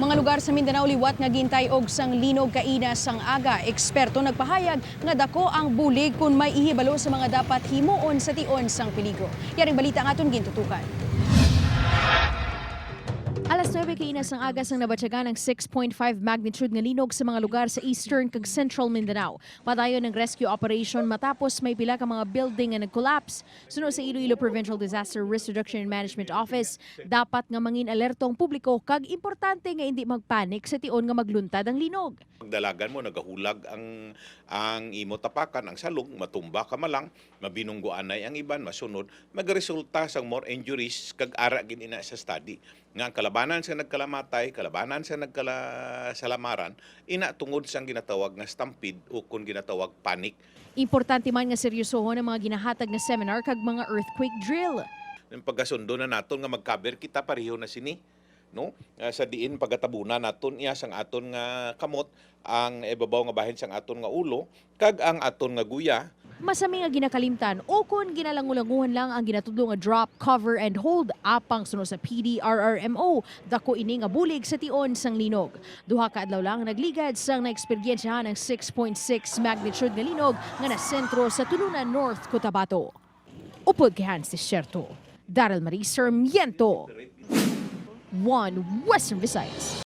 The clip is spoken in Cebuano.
Mga lugar sa Mindanao liwat nga gintay og sang linog kaina sang aga. Eksperto nagpahayag nga dako ang bulig kung may ihibalo sa mga dapat himuon sa tion sang peligro. Yaring balita nga aton gintutukan. Alas 9 kaina sang aga sang nabatyagan ang 6.5 magnitude nga linog sa mga lugar sa Eastern kag Central Mindanao. Padayon ng rescue operation matapos may pila ka mga building nga nag-collapse. Suno sa Iloilo Provincial Disaster Risk Reduction and Management Office, dapat nga mangin alerto ang publiko kag importante nga hindi magpanik sa tion nga magluntad ang linog. Pagdalagan mo, nagahulag ang imo tapakan, ang salog, matumba ka malang, mabinungguanay ang iban, masunod, magresulta sang more injuries kag ara gid ina sa study. Nga ang kalabanan sa nagkalamatay, kalabanan sa nagkalasalamaran, ina tungod sang ginatawag nga stampede o kung ginatawag panic. Importante man nga seryosohon ang mga ginahatag nga seminar kag mga earthquake drill. Ang pagkasundo na naton nga mag-cover kita pareho na sini, no? Sa diin pagatabunan naton iya sang aton nga kamot ang ibabaw nga bahin sang aton nga ulo kag ang aton nga guya. Masami nga ginakalimtan o kung ginalangulanguhan lang ang ginatudlo nga drop, cover and hold apang suno sa PDRRMO, dako ini nga bulig sa tion sang linog. 2 ka adlaw lang nagligad sang naeksperiensyahan ang 6.6 magnitude nga linog nga nasentro sa Tulunan, North Cotabato. Upod kay Hans Desierto, Daryl Marie Sarmiento, 1 Western Visayas.